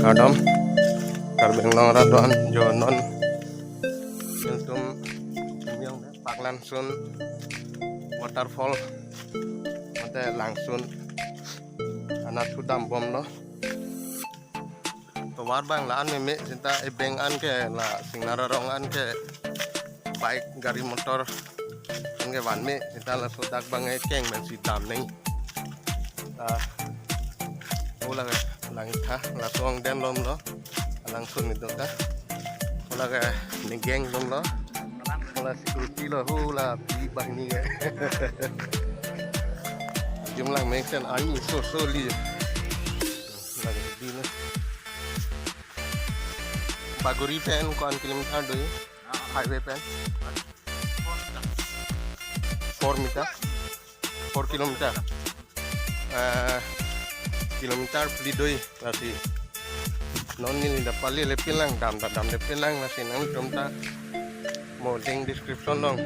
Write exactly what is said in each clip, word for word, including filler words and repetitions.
Kardom, Karbi Anglong arat do-an jo non. Nelitum Paklang Sun waterfall mate Langsun anatthu dambomlo. Tovar abang la-an meme seta, ebeng an ke la Singnar arong an ke bike gari motor an ke vanme seta, laso dak abang ekeng pensi dam nang. Ah, hala ke langtha, laso angdeng lomlo, Langsun itu ta. Hala ke ne gang lomlo. Hala security lo, hala pi banghini ke. Jumlang mesen ani so so li. Lagi di na. Bagori pen ko-an kilometer do? Highway pen? Four meter? Four kilometer. Eh, kilometer phli do lasi. Non neli ta pale le pinlang, dam ta damde pinlang, lasi nangtum ta mo link description along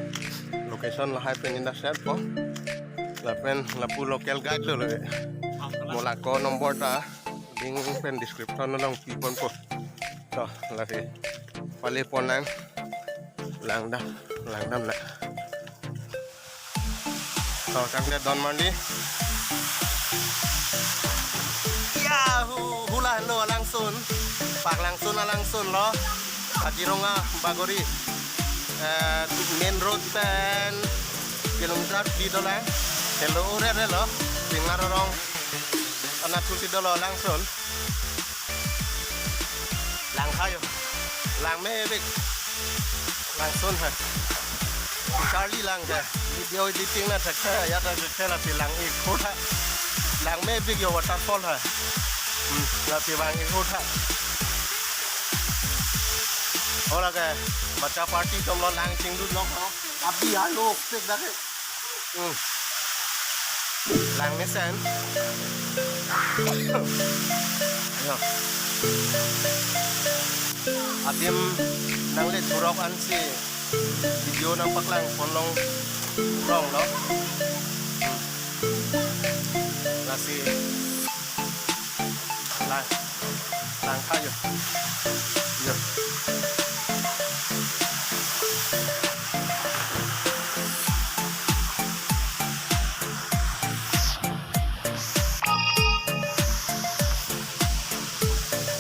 location lahai pen neli ta share po. Lapen lapu local guide lo le. Mo la ko number ta link pen description along piponpo. To, lasi pale pon nang, langdam, langdam na. To, tangte don mandi. Ya, hu-, hala lo Langsun. Paklang Sun Langsun lo. Kaziranga Bagori. Eh, main road pen kilometer phli dolang. Helo ore re lo. Singnar arong anatthu si dolo Langsun. Langtha yo. Langme bik. Langsun ha. Charlie lang ke. Video editing na thakthak ya ta thakthak, lasi lang-ik hut ha. Langme bik yo waterfall ha. Hmm, lasi vang-ik hut ha. Hala ke bacha party atum lo lang chingdun lo ho. Abi alo pek dak ke. Hmm. Langmesen. Yo. Adim nangle thurok ansi video nangpaklang pon long long lo. Hmm. Lasi lang, langtha yo. Yo.